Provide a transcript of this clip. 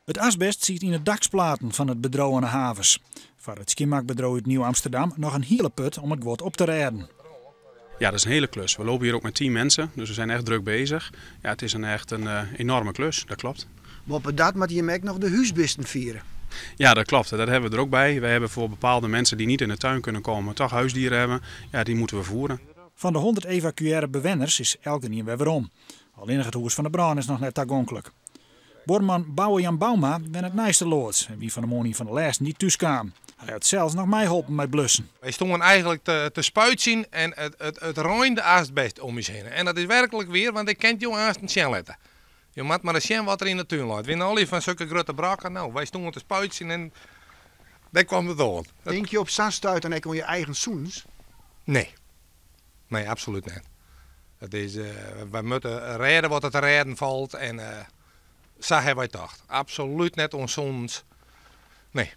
It asbest siet yn de daksplaten fan it bedriuw oan de Havens. Foar it skjinmakbedriuw út Nieuw-Amsterdam noch in hiele put om it guod op te rêden. Ja, dat is een hele klus. We lopen hier ook met 10 mensen, dus we zijn echt druk bezig. Ja, het is echt een enorme klus, dat klopt. Boppedat moatte jim ek noch de húsbisten fiere. Ja, dat klopt. Dat hebben we er ook bij. Wij hebben voor bepaalde mensen die niet in de tuin kunnen komen, toch huisdieren hebben. Ja, die moeten we voeren. Fan de 100 evakuearre bewenners is elkenien wer werom. Allinnich it hûs fan de brân is noch net tagonklik. Buorman Bouwe Jan Bouma wennet neist de loads en wie fan 'e moarn ien fan de lêsten dy't thús kaam. Hy hat sels noch meiholpen mei blussen. Wy stiene eigentlik te spuitsjen en it reinde asbest om ús hinne. En dat is werklik wier, want ik kin it jo aansten sjen litte. Jo moatte mar ris sjen wat der yn de tún leit. Wy al fan sokke grutte brokken. No, wy stiene te spuitsjen en dêr kaam it oan. Tinke je op sa'n stuit dan ek oan je eigen sûnens? Nee. Nee, absolút net. Wy moatte rêde wat der te rêden falt en sa hawwe wy tocht. Absolút net oan sûnens. Nee.